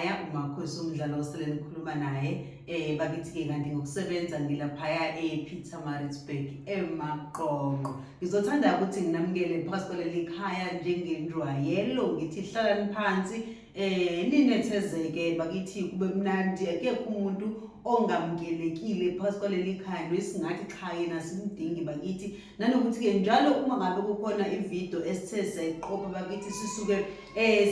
Ekhaya uMakhosi umdlalo osele nikhuluma naye bakithi ke kanti ngokusebenza ngilaphaya ePietermaritzburg eMaqonqo. Ngizothanda ukuthi nginamukele phakathi kwaleli khaya njengenjwayelo ngithi hlalani phansi ninethezeke bakithi kube mnandi akekho umuntu ongamukelekile phakathi kwaleli khaya noyisingathi cha yena simdingi bakithi. Nanokuthi-ke njalo uma ngabe kukhona ividiyo esithe sayiqopha bakithi sisuke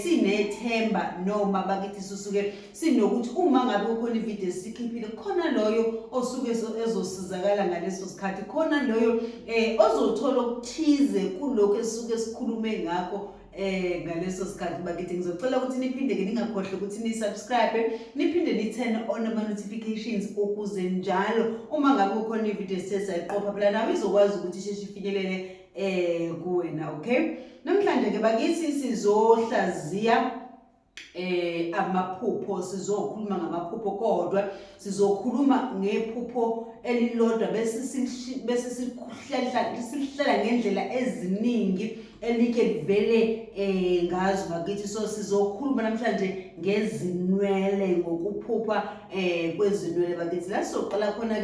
sinethemba noma bakithi sisuke sinokuthi uma ngabe kukhona ividiyo esikhiphile khona loyo osuke ezosizakala ngaleso sikhathi, khona loyo ozothola okuthize kulokhu esisuke sikhulume ngakho ngaleso sikhathi bakithi. Ngizocela ukuthi niphinde ke ningakhohlwa ukuthi ni subscribe, niphinde ni turn on ama notifications ukuze njalo uma ngabe kukhona ivideo esithe sayiqopha phela nawe izokwazi ukuthi isheshe ifinyelele kuwena. Okay, namhlanje ke bakithi sizohlaziya amaphupho, sizokhuluma ngamaphupho kodwa sizokhuluma ngephupho elilodwa bese bese sihlela ngendlela eziningi elike livele ngazo bakithi. So sizokhuluma namhlanje ngezinwele, ngokuphupha kwezinwele bakithi. La sizoqala khona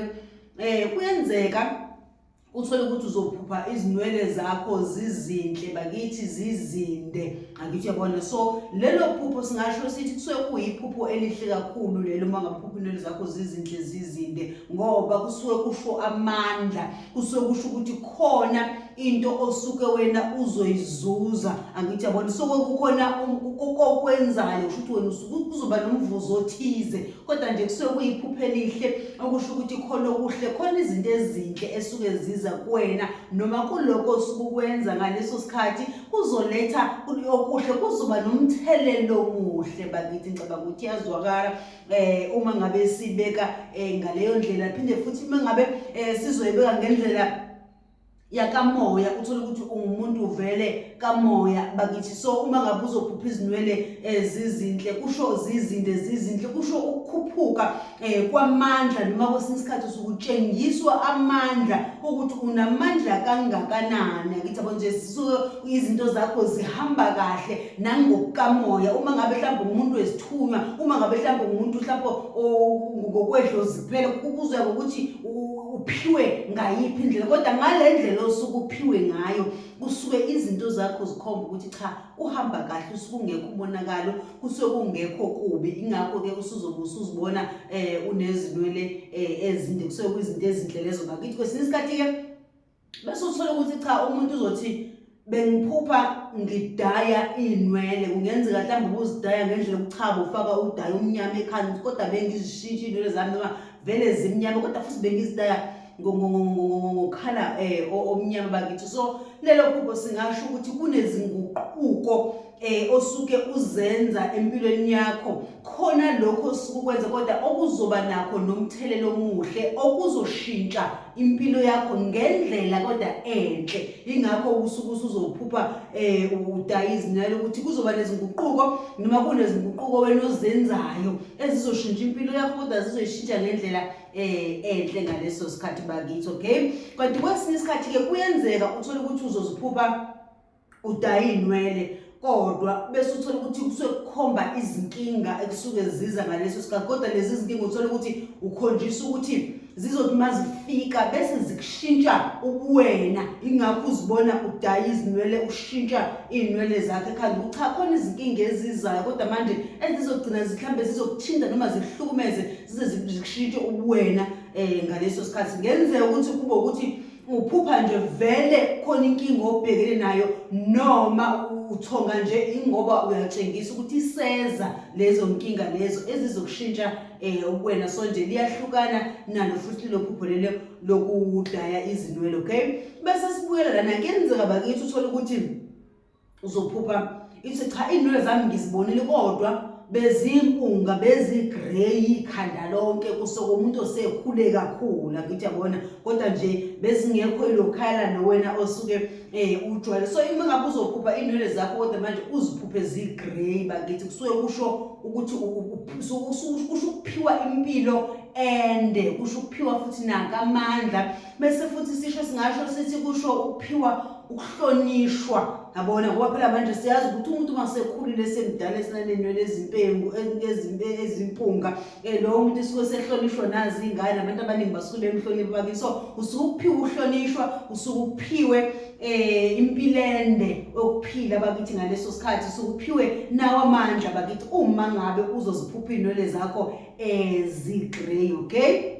ke kuyenzeka uthole ukuthi uzophupha izinwele zakho zizinhle bakithi, zizinde angithi uyabona. So lelo phupho singasho sithi kusuke kuyiphupho elihle kakhulu lelo uma ngabe uphupha inwele zakho zizinhle zizinde, ngoba kusuke kusho amandla, kusuke kusho ukuthi khona into osuke wena uzoyizuza angithi uyabona. Suke kukhona kokwenzayo, kusho ukuthi wena usuke kuzoba nomvuzo othize, kodwa nje kusuke kuyiphupho elihle okusho ukuthi khona okuhle, khona izinto ezinhle esuke ziza kuwena noma kuloko osuke ukwenza ngaleso sikhathi kuzoletha okuhle, kuzoba nomthelelo omuhle bakithi. Ngicabanga ukuthi iyazwakala uma ngabe sibeka ngaleyo ndlela. Phinde futhi uma ngabe sizoyibeka ngendlela yakamoya, uthole ukuthi ungumuntu vele kamoya bakithi. So uma ngabe uzophupha izinwele zizinhle, kusho zizinde zizinhle, kusho ukukhuphuka kwamandla, noma kwesinye isikhathi usukutshengiswa amandla ukuthi unamandla kangakanani angithi yabo nje, zisuke izinto zakho zihamba kahle nangokukamoya. Uma ngabe mhlawumbe umuntu wesithunywa, uma ngabe mhlawumbe umuntu mhlawumbe ngokwedlozi kuphela, kuzoya ngokuthi uphiwe ngayiphi indlela, kodwa ngale ndlela osuke uphiwe ngayo kusuke izinto zakho zikhomba ukuthi cha, kuhamba kahle, usuke ungekho umonakalo, kusuke kungekho kubi. Ingakho-ke usuzobe usuzibona unezinwele ezinde, kusuke kuyizinto ezinhle lezo bakithi. Kwesinye isikhathi-ke bese uthola ukuthi cha, umuntu uzothi bengiphupha ngidaya iy'nwele, kungenzeka mhlawumbe ubuzidaya ngendlela yokuchaba, ufaka udayi omnyama ekhanda, kodwa bengizishintsha iy'nwele zami noma vele zimnyama, kodwa futhi bengizidaya ngokhala omnyama bakithi. So lelo phupho singasho ukuthi kunezinguquko osuke uzenza empilweni yakho, khona lokho osuke ukwenza kodwa okuzoba nakho nomthelelo omuhle okuzoshintsha impilo yakho ngendlela kodwa enhle. Ingakho usuke usuzophupha udaya izinwele ukuthi kuzoba nezinguquko noma kunezinguquko wena ozenzayo ezizoshintsha impilo yakho, kodwa zizoyishintsha ngendlela enhle ngaleso sikhathi bakithi. Okay, kanti kwesinye isikhathi-ke kuyenzeka uthole ukuthi uzoziphupha udaya iy'nwele, kodwa bese uthola ukuthi kusuke kukhomba izinkinga ekusuke ziza ngaleso sikhathi, kodwa lezi zinkinga uthola ukuthi ukhonjiswa ukuthi zizothi uma zifika bese zikushintsha ubuwena. Ingakho uzibona udaya izinwele, ushintsha iy'nwele zakho ekhanda ukuthi cha, khona izinkinga ezizayo, kodwa manje ezizogcina mhlawumbe zizokuthinta noma zikuhlukumeze, zize zikushintshe ubuwena ngaleso sikhathi. Kungenzeka ukuthi kube ukuthi uphupha nje vele khona inkinga obhekene nayo, noma uthonga nje ingoba uyatshengisa ukuthi iseza lezo nkinga lezo ezizokushintsha ubuwena. So nje liyahlukana nalo futhi lelo phupho lelo lokudaya izinwele. Okay, bese sibuyela lana. Kuyenzeka bakithi uthole ukuthi uzophupha ithi cha, iy'nwele zami ngizibonile kodwa bezimpunga, bezi-grey ikhanda lonke, kusuke umuntu osekhule kakhulu angithi yabona, kodwa nje bezingekho ilokhayela nowena osuke ujwayele. So uma ngabe uzophupha iy'nwele zakho kodwa manje uziphuphe zi-grey bakithi, kusuke kusho ukuthi kusho ukuphiwa impilo ende, kusho ukuphiwa futhi nakamandla. Bese futhi sisho singasho sithi kusho ukuphiwa ukuhlonishwa yabona ngoba phela manje siyazi ukuthi umuntu uma sekhulile semdala esinanenwele ezimpengu ezimpunga um lowo muntu usuke sehlonishwa nazi iy'ngane abantu abaningi basuke bemhlonipha bakithi so usuke uphiwe ukuhlonishwa usuke uphiwe um impilende yokuphila bakithi ngaleso sikhathi usuke uphiwe nawo amandla bakithi uma ngabe uzoziphupha iy'nwele zakho ezigrey okay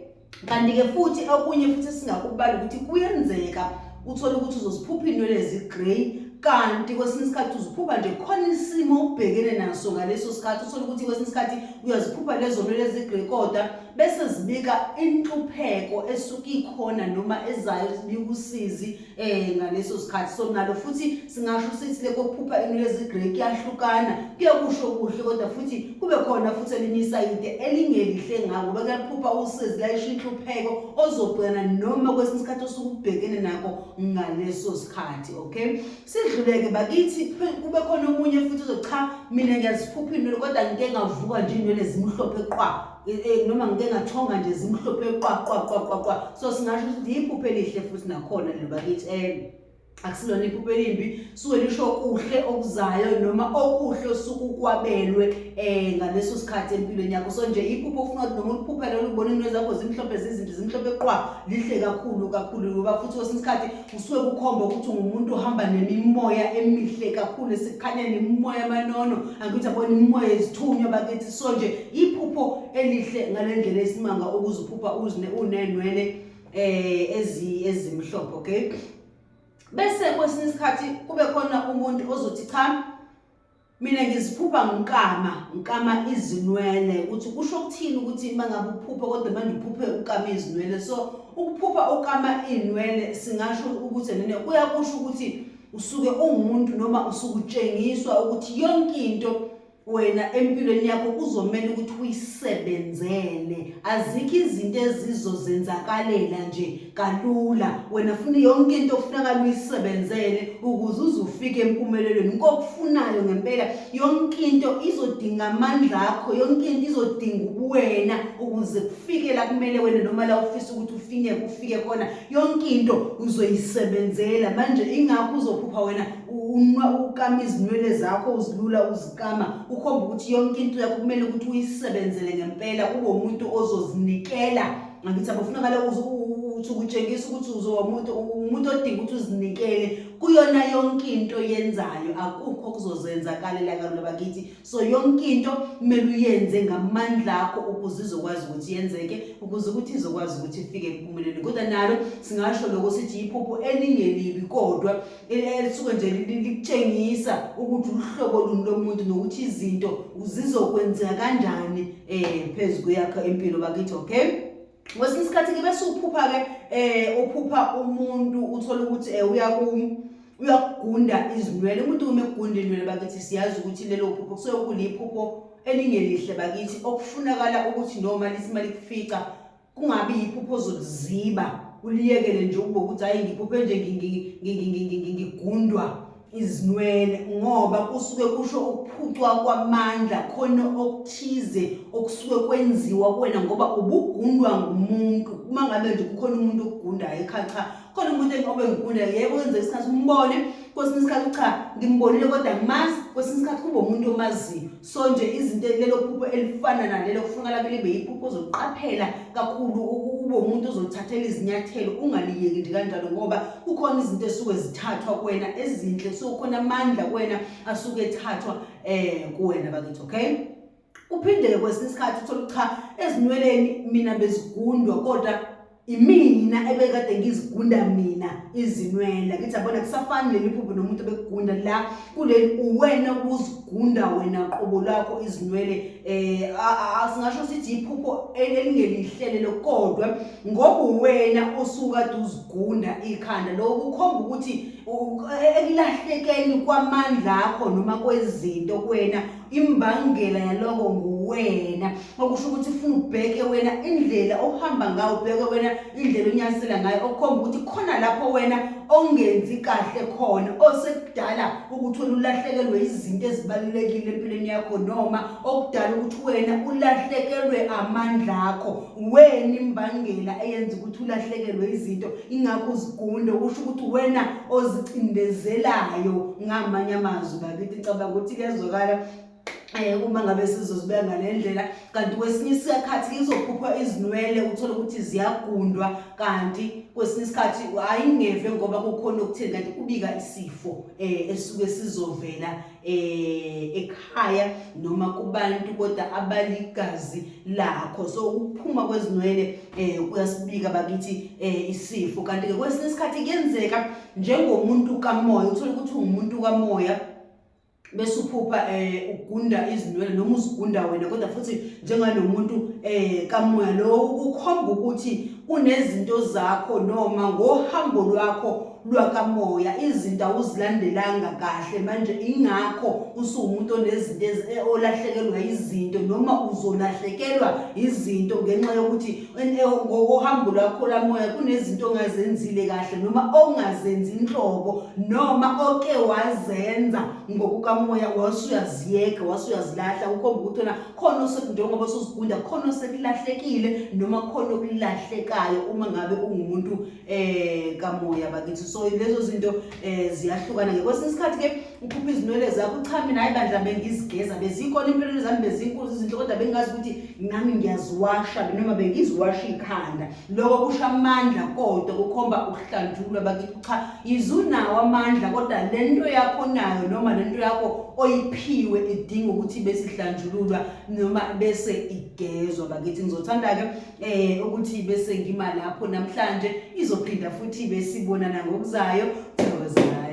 Kanti-ke futhi okunye futhi esingakubala ukuthi kuyenzeka uthole ukuthi uzoziphupha iy'nwele ezi-grey kanti kwesinye isikhathi uziphupha nje khona isimo ubhekene naso ngaleso sikhathi uthole ukuthi kwesinye isikhathi uyaziphupha lezo nwele ezi-grey kodwa bese zibika inhlupheko esuke ikhona noma ezayo zibika usizi eh ngaleso sikhathi so nalo futhi singasho sithi lekokuphupha inwele ezigrey kuyahlukana kuyakusho kuhle kodwa futhi kube khona futhi elinye isayide elingelihle ngako ngoba kuyaphupha usizi layisho inhlupheko ozobhekana noma kwesinye isikhathi osuke ubhekene nakho ngaleso sikhathi okay sidluleke bakithi kube khona omunye futhi ozo cha mina ngiyaziphupha inwele kodwa ngike ngavuka nje inwele zimhlophe qwa Eh, eh, noma ngike ngathonga nje zimhlophe qwa qwa qwa qwa qwa so singasho ukuthi iphupho elihle futhi nakhona lelo bakithi um akusilona iphupho elimbi suke lisho kuhle okuzayo noma okuhle osuke ukwabelwe eh ngaleso sikhathi empilweni yakho so nje iphupho ofuna ukuthi noma uliphuphe lelo ubone into zakho zimhlophe zizinto zimhlophe qwa lihle kakhulu kakhulu ngoba futhi kwesinye isikhathi usuke kukhomba ukuthi ungumuntu ohamba nemimoya emihle kakhulu esikhanya nemimoya amanono angithi abona imimoya yezithunywa bakithi so nje iphupho elihle ngale ndlela esimanga ukuze uphupha uzine unenwele eh ezi ezimhlophe okay bese kwesinye isikhathi kube khona umuntu ozothi cha Mina ngiziphupha ngikama, ngikama izinwele ukuthi kusho ukuthini ukuthi uma ngabe uphupha kodwa manje uphuphe ukama izinwele. So ukuphupha ukama iy'nwele singasho ukuthi nene kuyakusho ukuthi usuke ungumuntu noma usuke utshengiswa ukuthi yonke into wena empilweni yakho kuzomele ukuthi uyisebenzele azikho izinto ezizozenzakalela nje kalula wena funa yonke into okufunakala uyisebenzele ukuze uze ufike empumelelweni kokufunayo ngempela yonke into izodinga amandla akho yonke into izodinga ubuwena ukuze kufike la kumele wena noma la ufisa ukuthi ufinyeke ufike khona yonke into uzoyisebenzela manje ingakho uzophupha wena unwa ukama izinwele zakho uzilula uzikama ukhomba ukuthi yonke into yakho kumele ukuthi uyisebenzele ngempela ube umuntu ozozinikela Angithi akufunakala uthi ukutshengisa ukuthi uzoba umuntu umuntu odinga ukuthi uzinikele kuyona yonke into yenzayo akukho okuzozenzakalela kalula bakithi so yonke into kumele uyenze ngamandla akho ukuze izokwazi ukuthi yenzeke ukuze ukuthi izokwazi ukuthi ifike empumelelweni kodwa nalo singasho lokho sithi iphupho elingelibi kodwa elisuke nje likutshengisa ukuthi uhlobo luni lomuntu nokuthi izinto zizokwenzeka kanjani eh phezu kweyakho impilo bakithi okay kwesinye isikhathi ke bese uphupha ke eh uphupha umuntu uthola ukuthi eh uyaku uyakugunda izinwele umuntu uma egunda inwele bakithi siyazi ukuthi lelo phupho kusuke kuliphupho elingelihle bakithi okufunakala ukuthi noma lithi malikufica kungabi yiphupho ozoliziba uliyekele nje ukuba ukuthi hayi ngiphuphe nje ngigundwa izinwele ngoba kusuke kusho ukuphucwa kwamandla khona okuthize okusuke kwenziwa kuwena ngoba ubugundwa ngumuntu uma ngabe nje kukhona umuntu okugundayo ekhaya cha khona umuntu engobe ngigunda yebo kwenzeka isikhathi umbone kwesinye isikhathi cha ngimbonile kodwa ngimazi kwesinye isikhathi kube umuntu omaziyo so nje izinto lelo phupho elifana nalelo kufunakala libe yiphupho ozoqaphela kakhulu ube umuntu ozothathela izinyathelo ungaliyeki nje kanjalo ngoba kukhona izinto esuke zithathwa kuwena ezinhle kusuke kukhona amandla kuwena asuke ethathwa um kuwena bakithi okay kuphinde-ke kwesinye isikhathi uthole cha ezinweleni mina bezigundwa kodwa imina ebekade ngizigunda mina izinwele ngithi yabona kusafani leli phupho nomuntu obekugunda la kuleli uwena ubuzigunda wena qobo lwakho izinwele eh singasho sithi iphupho elingelihle lelo kodwa ngoba uwena osukade uzigunda ikhanda lokho kukhomba ukuthi ekulahlekeni kwamandla akho noma kwezinto kuwena imbangela yaloko nguwena okusho ukuthi ufuna ubheke wena indlela ohamba ngayo ubheke wena indlela onyasela ngayo okukhomba ukuthi khona lapho wena ongenzi kahle khona osekudala ukuthi wena ulahlekelwe izinto ezibalulekile empilweni yakho noma okudala ukuthi wena ulahlekelwe amandla akho wena imbangela eyenza ukuthi ulahlekelwe izinto ingakho uzigunda kusho ukuthi wena ozicindezelayo ngamanye amazwi bakithi ngicabanga ukuthi kuyazwakala eh uma ngabe sizozibeka ngalendlela kanti kwesinye isikhathi izophupha izinwele uthole ukuthi ziyagundwa kanti kwesinye isikhathi ayingeve ngoba kukhona okutheni kanti kubika isifo eh esuke sizovela eh ekhaya noma kubantu kodwa abaligazi lakho so ukuphuma kwezinwele eh kuyasibika bakithi eh isifo kanti ke kwesinye isikhathi kuyenzeka njengomuntu kamoya uthole ukuthi ungumuntu kamoya bese uphupha eh ugunda izinwele noma uzigunda wena kodwa futhi njengalomuntu eh kamoya lo kukhomba ukuthi kunezinto zakho noma ngohambo lwakho lwakamoya izinto awuzilandelanga kahle manje ingakho usuwumuntu onezinto eh, olahlekelwa izinto noma uzolahlekelwa izinto ngenxa yokuthi eh, ngokohambo lwakho lamoya kunezinto ongazenzile kahle noma ongazenzi inhlobo noma oke wazenza ngokukamoya wasuyaziyeka wasuyazilahla ukhomba ukuthi wena khona njengoba usuzigunda khona osekulahlekile noma khona okulahlekayo uma ngabe ungumuntu eh kamoya bakithi so lezo zinto eh ziyahlukana ke kwesinye isikhathi ke uphupha izinwele zakho cha mina hayi bandla bengizigeza bezikhona impilo zami bezinkulu izinto kodwa bengazi ukuthi nami ngiyaziwasha noma bengiziwasha ikhanda lokho kusho amandla kodwa kukhomba ukuhlanjulwa bakithi cha izunawo amandla kodwa lento yakho nayo noma lento yakho oyiphiwe idinga ukuthi besihlanjululwa noma bese igezwa bakithi ngizothanda ke eh ukuthi bese ngima lapho namhlanje izophinda futhi besibonana ngokuzayo thokozani.